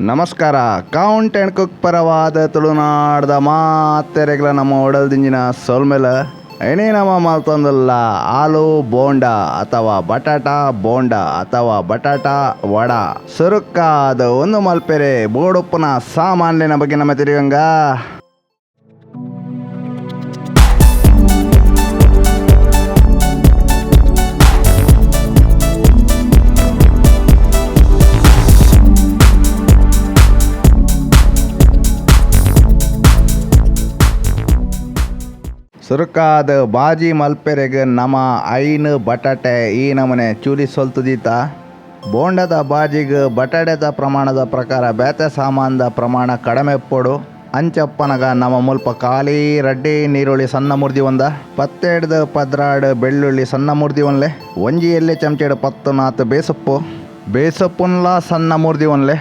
ನಮಸ್ಕಾರ. Count and cook ಪರವಾದ ತುಳುನಾಡ್ದ ಮಾತೆರೆಗ್ಲ ನಮ್ಮ ಒಡಲ್ದಿಂಜಿನ ಸೊಲ್ಮೆಲ. ಏನೇ ನಮ್ಮ ಮಲ್ತೊಂದುಲ್ಲ ಆಲೂ ಬೋಂಡ ಅಥವಾ ಬಟಾಟಾ ಬೋಂಡ ಅಥವಾ ಬಟಾಟಾ ವಡ ಸುರುಕ್ಕಾದ ಒಂದು ಮಲ್ಪೆರೆ ಬೋಡುಪ್ಪುನ ಸಾಮಾನ್ಯನ ಬಗ್ಗೆ ನಮ್ಮ ತಿರುಗಂಗ. ಸುರುಕಾದ ಬಾಜಿ ಮಲ್ಪೆರೆಗ್ ನಮ 5 ಬಟಾಟೆ ಈ ನಮನೆ ಚೂಲಿ ಸೊಲ್ತುದೀತ. ಬೋಂಡದ ಬಾಜಿಗ್ ಬಟಾಟೆದ ಪ್ರಮಾಣದ ಪ್ರಕಾರ ಬೇತೆ ಸಾಮಾನ್ದ ಪ್ರಮಾಣ ಕಡಿಮೆ ಪೊಡು. ಅಂಚಪ್ಪನಗ ನಮ ಮುಲ್ಪ ಖಾಲಿ ರಡ್ಡಿ ನೀರುಳ್ಳಿ ಸಣ್ಣ ಮುರ್ದಿ ಒಂದ, 12 12 ಬೆಳ್ಳುಳ್ಳಿ ಸಣ್ಣ ಮುರ್ದಿ ಒಂದ್ಲೆ, ಒಂಜಿ ಎಲ್ಲೆ ಚಮಚೆಡ್ 10 ನಾತ್ ಬೇಸಪ್ಪು, ಬೇಸಪ್ಪುನ್ಲ ಸಣ್ಣ ಮುರ್ದಿ ಒಂದ್ಲೆ,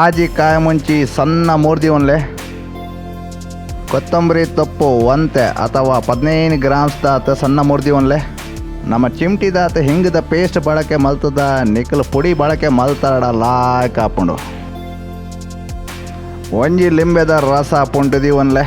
ಆಜಿ ಕಾಯಿ ಮುಂಚಿ ಸಣ್ಣ ಮುರ್ದಿ ಒಂದ್ಲೆ, ಕೊತ್ತಂಬರಿ ತೊಪ್ಪು ಒಂತೆ ಅಥವಾ 15 ಗ್ರಾಮ್ಸ್ ದಾತ ಸಣ್ಣ ಮುರ್ದಿ ಒಂದ್ಲೆ, ನಮ್ಮ ಚಿಮ್ಟಿ ದಾತ ಹಿಂಗದ ಪೇಸ್ಟ್ ಬಳಕೆ ಮಲ್ತದ ನಿಕಲ್ ಪುಡಿ ಬಳಕೆ ಮಲ್ತಾಡ ಲಾಯ್ಕ್ ಆಪುಂಡು. ಒಂಜಿ ಲಿಂಬೆದ ರಸ ಪುಂಟುದಿ ಒಂದ್ಲೆ.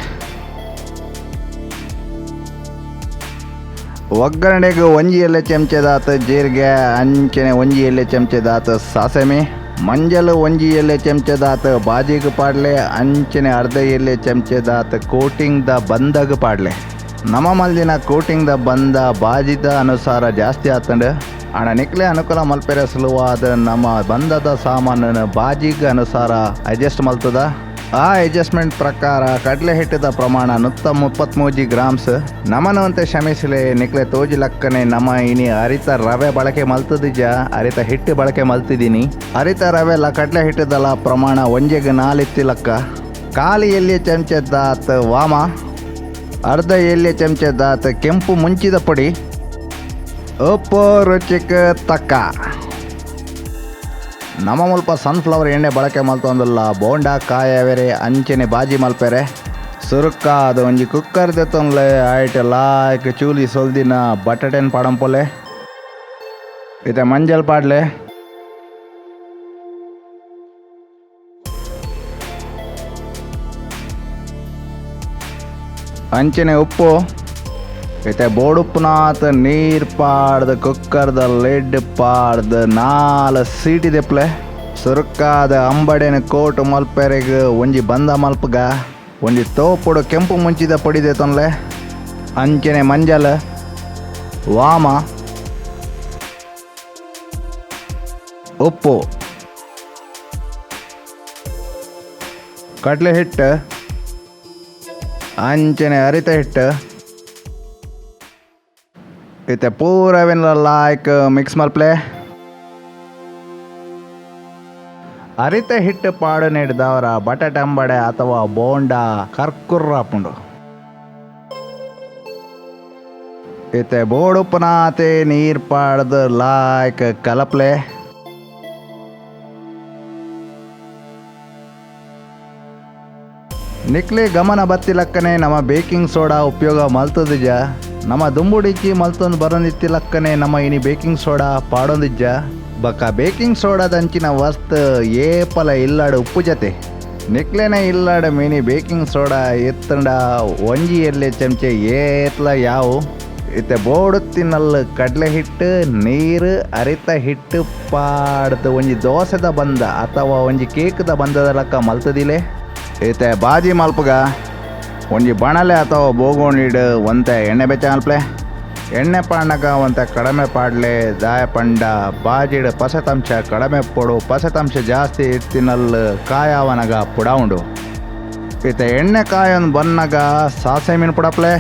ಒಗ್ಗರಣೆಗೆ ಒಂಜಿ ಎಲೆ ಚಮಚದಾತ ಜೀರಿಗೆ, ಅಂಚನೆ ಒಂಜಿ ಎಲೆ ಚಮಚದಾತ ಸಾಸಮಿ, ಮಂಜಲ್ ಒಂಜಿ ಎಲೆ ಚಮಚದಾತ ಬಾಜಿಗೆ ಪಾಡ್ಲೆ, ಅಂಚನೆ ಅರ್ಧ ಎಲೆ ಚಮಚದಾತ ಕೋಟಿಂಗ್ the ಬಂದಗ ಪಾಡ್ಲೆ. ನಮ್ಮ ಮಲ್ದಿನ ಕೋಟಿಂಗ್ the ಬಂದ ಬಾಜಿದ ಅನುಸಾರ ಜಾಸ್ತಿ ಆತಂಡು. ಅಣ ನಿಕ್ಲೆ ಅನುಕೂಲ ಮಲ್ಪೆರೆ ಸುಲುವಾದ ನಮ್ಮ ಬಂದದ ಸಾಮಾನನ್ನು ಬಾಜಿಗೆ ಅನುಸಾರ ಅಡ್ಜಸ್ಟ್ ಮಲ್ತದ. ಆ ಅಡ್ಜಸ್ಟ್ಮೆಂಟ್ ಪ್ರಕಾರ ಕಡಲೆ ಹಿಟ್ಟದ ಪ್ರಮಾಣ 133 ಗ್ರಾಮ್ಸ್. ನಮನವಂತೆ ಕ್ಷಮಿಸಲೆ ನಿಕ್ಲೆ ತೋಜಿ ಲಕ್ಕನೆ ನಮ ಇನಿ ಅರಿತ ರವೆ ಬಳಕೆ ಮಲ್ತದಿಜ, ಅರಿತ ಹಿಟ್ಟು ಬಳಕೆ ಮಲ್ತಿದ್ದೀನಿ. ಅರಿತ ರವೆಲ್ಲ ಕಡಲೆ ಹಿಟ್ಟದಲ್ಲ ಪ್ರಮಾಣ ಒಂಜೆಗೆ 4 ಲಕ್ಕ. ಖಾಲಿ ಎಲ್ಲಿ ಚಮಚದಾತ ವಾಮ, ಅರ್ಧ ಎಲ್ಲಿ ಚಮಚದಾತ ಕೆಂಪು ಮುಂಚಿದ ಪುಡಿ, ಉಪ್ಪು ರುಚಿಗೆ ತಕ್ಕ. ನಮ್ಮ ಮುಲ್ಪ ಸನ್ಫ್ಲವರ್ ಎಣ್ಣೆ ಬಳಕೆ ಮಲ್ತೊಂದುಲ್ಲ. ಬೋಂಡ ಕಾಯವೆರೆ ಅಂಚನೆ ಬಾಜಿ ಮಲ್ಪೆರೆ. ಸುರುಕ್ಕ ಅದು ಒಂಜಿ ಕುಕ್ಕರ್ ದೆತ್ತೊಂದ್ಲೆ ಆಯ್ಟ್ ಲಾಯ್ಕ್ ಚೂಲಿ ಸೊಲ್ದಿನ ಬಟಾಟೆನ್ ಪಾಡಂಪೊಲೆ, ಇತ್ತೆ ಮಂಜಲ್ ಪಾಡ್ಲೆ, ಅಂಚನೆ ಉಪ್ಪು, ಇತ್ತೆ ಬೋಡುಪ್ಪುನಾತ್ ನೀರ್ ಪಾಡ್ದು ಕುಕ್ಕರ್ದ ಲಿಡ್ ಪಾಡ್ದು 4 ಸೀಟಿ ದೆಪ್ಲೆ. ಸುರುಕ್ಕಾದ ಅಂಬಡೆನ ಕೋಟು ಮಲ್ಪೆರೆಗ್ ಒಂಜಿ ಬಂದ ಮಲ್ಪಗ, ಒಂಜಿ ತೋಪುಡು ಕೆಂಪು ಮುಂಚಿದ ಪೊಡಿ ದೆತ್ತೊನ್ಲೆ, ಅಂಚನೆ ಮಂಜಲ್, ವಾಮ, ಉಪ್ಪು, ಕಡಲೆ ಹಿಟ್ಟು, ಅಂಚನೆ ಅರಿತ ಹಿಟ್ಟು, ಇತ್ತೆ ಪೂರವೆನ್ಲ ಲಾಯ್ಕ್ ಮಿಕ್ಸ್ ಮಲ್ಪ್ಲೆ. ಅರಿತ ಹಿಟ್ಟು ಪಾಡು ನೀಡಿದವರ ಬಟಾಟೆ ಅಂಬಡೆ ಅಥವಾ ಬೋಂಡ ಕರ್ಕುರ್ರಾಪುಂಡು. ಇತ್ತೆ ಬೋಡುಪ್ಪನಾತೆ ನೀರ್ ಪಾಡ್ದು ಲಾಯ್ಕ್ ಕಲಪ್ಲೆ. ನಿಕ್ಲೆ ಗಮನ ಬತ್ತಿಲಕ್ಕನೆ ನಮ್ಮ ಬೇಕಿಂಗ್ ಸೋಡಾ ಉಪಯೋಗ ಮಲ್ತದಿಜ. ನಮ್ಮ ದುಂಬುಡಿಚಿ ಮಲ್ತೊಂದು ಬರೋದಿತ್ತಿಲಕ್ಕನೆ ನಮ್ಮ ಇನಿ ಬೇಕಿಂಗ್ ಸೋಡಾ ಪಾಡೊಂದಿಜ್ಜ. ಬಕ ಬೇಕಿಂಗ್ ಸೋಡಾದಂಚಿನ ವಸ್ತು ಏಪಲ ಇಲ್ಲಾಡು ಉಪ್ಪು ಜತೆ. ನಿಕ್ಲೆನೆ ಇಲ್ಲಾಡು ಮಿನಿ ಬೇಕಿಂಗ್ ಸೋಡಾ ಎತ್ತಂಡ ಒಂಜಿ ಎಲ್ಲೆ ಚಮಚೆ ಏತ್ಲ ಯಾವು. ಇತ್ತೆ ಬೋಡು ತಿನ್ನಲ್ಲು ಕಡಲೆ ಹಿಟ್ಟು, ನೀರು, ಅರಿತ ಹಿಟ್ಟು ಪಾಡ್ದು ಒಂಜಿ ದೋಸೆದ ಬಂದ ಅಥವಾ ಒಂಜಿ ಕೇಕ್ದ ಬಂದದ ಲಕ್ಕ ಮಲ್ತದಿಲೆ. ಇತ್ತೆ ಬಾಜಿ ಮಲ್ಪಗ ಒಂಜಿ ಬಣಲೆ ಅಥವಾ ಬೋಗೋಣಿಡು ಒಂತೆ ಎಣ್ಣೆ ಬೆಚ್ಚ ಮಲ್ಪ್ಲೆ. ಎಣ್ಣೆ ಪಾಡ್ನಗ ಒಂತೆ ಕಡಿಮೆ ಪಾಡ್ಲೆ. ದಾಯ ಪಂಡ ಬಾಜಿಡು ಪಸೆತಂಶ ಕಡಿಮೆ ಪೊಡು, ಪಸೆತಂಶ ಜಾಸ್ತಿ ತಿನ್ನಲ್ಲು ಕಾಯಾವನಗ ಪುಡ ಉಂಡು. ಇತ್ತೆ ಎಣ್ಣೆ ಕಾಯೊಂದು ಬನ್ನಗ ಸಾಸೆ ಮೀನು ಪುಡಪ್ಲೆ.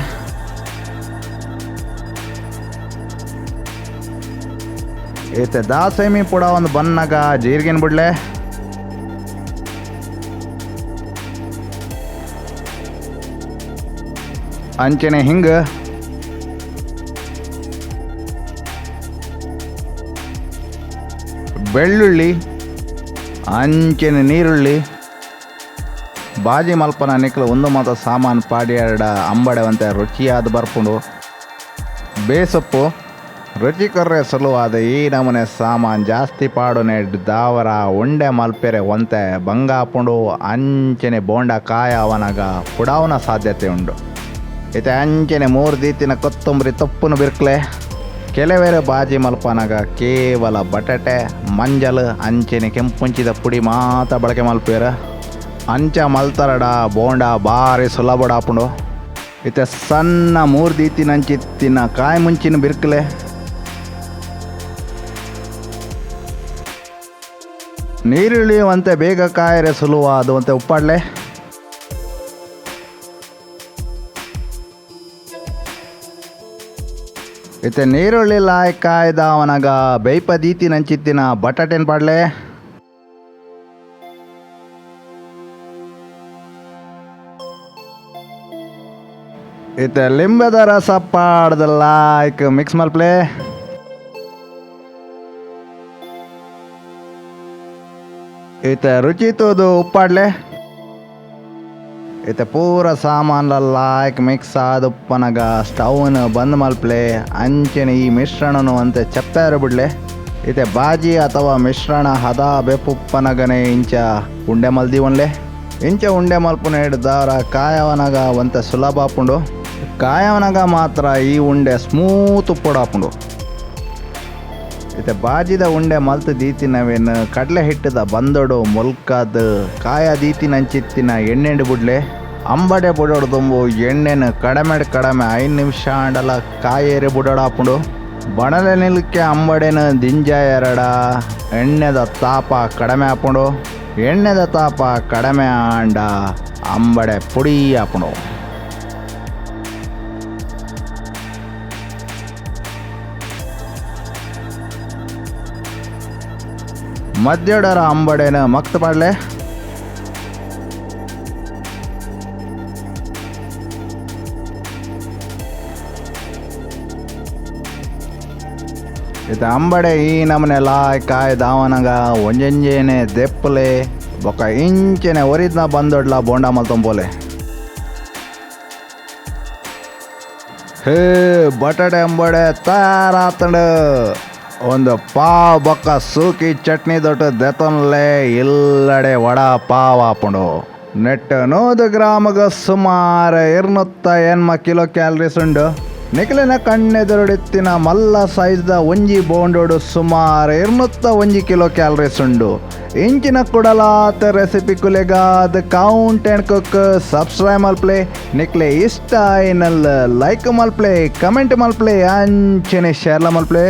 ಇತ್ತೆ ದಾಸೆಮಿ ಪುಡ ಒಂದು ಬನ್ನಗ ಜೀರಿಗೆನ ಬಿಡ್ಲೆ. ಅಂಚನೆ ಹಿಂಗ ಬೆಳ್ಳುಳ್ಳಿ, ಅಂಚನೆ ನೀರುಳ್ಳಿ. ಬಾಜಿ ಮಲ್ಪನ ನಿಕ್ಲು ಒಂದು ಮಾತ ಸಾಮಾನು ಪಾಡಿಯಾಡ ಅಂಬಡೆ ಒಂತೆ ರುಚಿಯಾದ ಬರ್ಪುಂಡು. ಬೇಸೊಪ್ಪು, ರುಚಿ ಕೊರ್ರೆ ಸುಲುವಾದ ಈ ನಮೂನೆ ಸಾಮಾನ್ ಜಾಸ್ತಿ ಪಾಡುನೆ ದಾವರ ಉಂಡೆ ಮಲ್ಪೆರೆ ಒಂತೆ ಬಂಗಾಪುಂಡು ಅಂಚನೆ ಬೋಂಡ ಕಾಯ ಅವನಗ ಪುಡಾವನ ಸಾಧ್ಯತೆ ಉಂಡು. ಇತ್ತೆ ಅಂಚನೆ ಮೂರು ದೀತಿನ ಕೊತ್ತಂಬರಿ ತೊಪ್ಪುನು ಬಿರ್ಕ್ಲೆ. ಕೆಲವೇರೆ ಬಾಜಿ ಮಲ್ಪನಗ ಕೇವಲ ಬಟಾಟೆ ಮಂಜಲ್ ಅಂಚನೆ ಕೆಂಪುಂಚಿದ ಪುಡಿ ಮಾತ್ರ ಬಳಕೆ ಮಲ್ಪೇರ. ಅಂಚ ಮಲ್ತರಡ ಬೋಂಡ ಬಾರಿ ಸುಲಭಡಾಪುಂಡು. ಇತ್ತೆ ಸಣ್ಣ ಮೂರು ದೀತಿನಂಚಿತ್ತಿನ ಕಾಯಿ ಮುಂಚಿನ ಬಿರ್ಕ್ಲೆ. ನೀರುಳಿಯುವಂತೆ ಬೇಗ ಕಾಯರೆ ಸುಲುವಾದುವಂತೆ ಉಪ್ಪಾಡ್ಲೆ. ಇತ್ತೆ ನೀರುಳ್ಳಿ ಲಾಯ್ ಕಾಯ್ದವನಗ ಬೇಯ್ಪ ದೀತಿನಂಚಿತ್ತಿನ ಬಟಾಟೆನ್ ಪಾಡ್ಲೆ. ಇತ್ತೆ ಲಿಂಬೆದ ರಸ ಪಾಡ್ದ ಲಾಯ್ಕ್ ಮಿಕ್ಸ್ ಮಲ್ಪ್ಲೆ. ಇತ್ತೆ ರುಚಿ ತೂದು ಉಪ್ಪಾಡ್ಲೆ. ಇತ್ತೆ ಪೂರ ಸಾಮಾನ್ಲ ಲಾಯ್ಕ್ ಮಿಕ್ಸ್ ಆದ ಉಪ್ಪನಗ ಸ್ಟವ್ನ ಬಂದ್ ಮಲ್ಪ್ಲೆ. ಅಂಚನೆ ಈ ಮಿಶ್ರಣನು ಅಂತೆ ಚಪ್ಪಾರ ಬಿಡ್ಲೆ. ಇತ್ತೆ ಬಾಜಿ ಅಥವಾ ಮಿಶ್ರಣ ಹದ ಬೆಪ್ಪುಪ್ಪನಗನೆ ಇಂಚ ಉಂಡೆ ಮಲ್ದಿವನ್ಲೆ. ಇಂಚ ಉಂಡೆ ಮಲ್ಪುನ ಹಿಡ್ದವರ ಕಾಯವನಗ ಒಂತೆ ಸುಲಭ ಆಪುಂಡು. ಕಾಯವನಗ ಮಾತ್ರ ಈ ಉಂಡೆ ಸ್ಮೂತ್ ಉಪ್ಪುಡಾಪುಂಡು. ಇತ್ತೆ ಬಾಜಿದ ಉಂಡೆ ಮಲ್ತು ದೀತಿನವೇನು ಕಡಲೆ ಹಿಟ್ಟದ ಬಂದೊಡು ಮೊಲ್ಕಾದ ಕಾಯ ದೀತಿನಂಚಿತ್ತಿನ ಎಣ್ಣೆಂಡು ಬುಡ್ಲೆ. ಅಂಬಡೆ ಬುಡೋಡು ದುಂಬು ಎಣ್ಣೆನು ಕಡಮೆ ಕಡಮೆ 5 ನಿಮಿಷ ಆಂಡಲ ಕಾಯೇರಿ ಬುಡೋಡಾಪುಂಡು. ಬಣಲೆ ನಿಲ್ಕೆ ಅಂಬಡೆನ ದಿಂಜ ಎರಡ ಎಣ್ಣೆದ ತಾಪ ಕಡಮೆ ಆಪುಂಡು. ಎಣ್ಣೆದ ತಾಪ ಕಡಮೆ ಆಂಡ ಅಂಬಡೆ ಪುಡಿ ಆಪುಂಡು. ಮದ್ಯಡರ ಅಂಬಡೆನ ಮಕ್ತ ಪಾಡ್ಲೆ. ಇತ್ತೆ ಅಂಬಡೆ ಈ ನಮನೆ ಲಾಯ್ ಕಾಯ್ ದಾವನಗ ಒಂಜೊಂಜೇನೆ ದೆಪ್ಪಲೆ ಬೊಕ ಇಂಚೆನೆ ಒರಿದ್ನ ಬಂದೊಡ್ಲ ಬೋಂಡ ಮಲ್ತೊಂಬೋಲೆ. ಹೇ ಬಟಾಟೆ ಅಂಬಡೆ ತಯಾರಾತಂಡು. ಒಂದು ಪಾವ್ ಬೊಕ್ಕ ಸೂಕಿ ಚಟ್ನಿ ದೊಡ್ಡ ದೆತೊನ್ಲೆ ಇಲ್ಲಡೆ ವಡಾ ಪಾವ್ ಆಪುಂಡು. ನೆಟ್ 100 ಗ್ರಾಮಗ ಸುಮಾರು 280 ಕಿಲೋ ಕ್ಯಾಲರೀಸ್ ಉಂಡು. ನಿಕ್ಲೆನ ಕಣ್ಣೆದುರುಡಿತ್ತಿನ ಮಲ್ಲ ಸೈಜ್ದ ಒಂಜಿ ಬೋಂಡೋಡು ಸುಮಾರು 201 ಕಿಲೋ ಕ್ಯಾಲರೀಸ್ ಉಂಡು. ಇಂಚಿನ ಕುಡಲಾತ ರೆಸಿಪಿ ಕುಲೆಗಾದ ಕೌಂಟ್ ಆ್ಯಂಡ್ ಕುಕ್ ಸಬ್ಸ್ಕ್ರೈಬ್ ಮಲ್ಪ್ಲೆ. ನಿಕ್ಲೆ ಇಷ್ಟ ಆಯ್ನಲ್ ಲೈಕ್ ಮಲ್ಪ್ಲೆ, ಕಮೆಂಟ್ ಮಲ್ಪ್ಲೆ, ಅಂಚನೆ ಶೇರ್ಲ ಮಲ್ಪ್ಲೆ.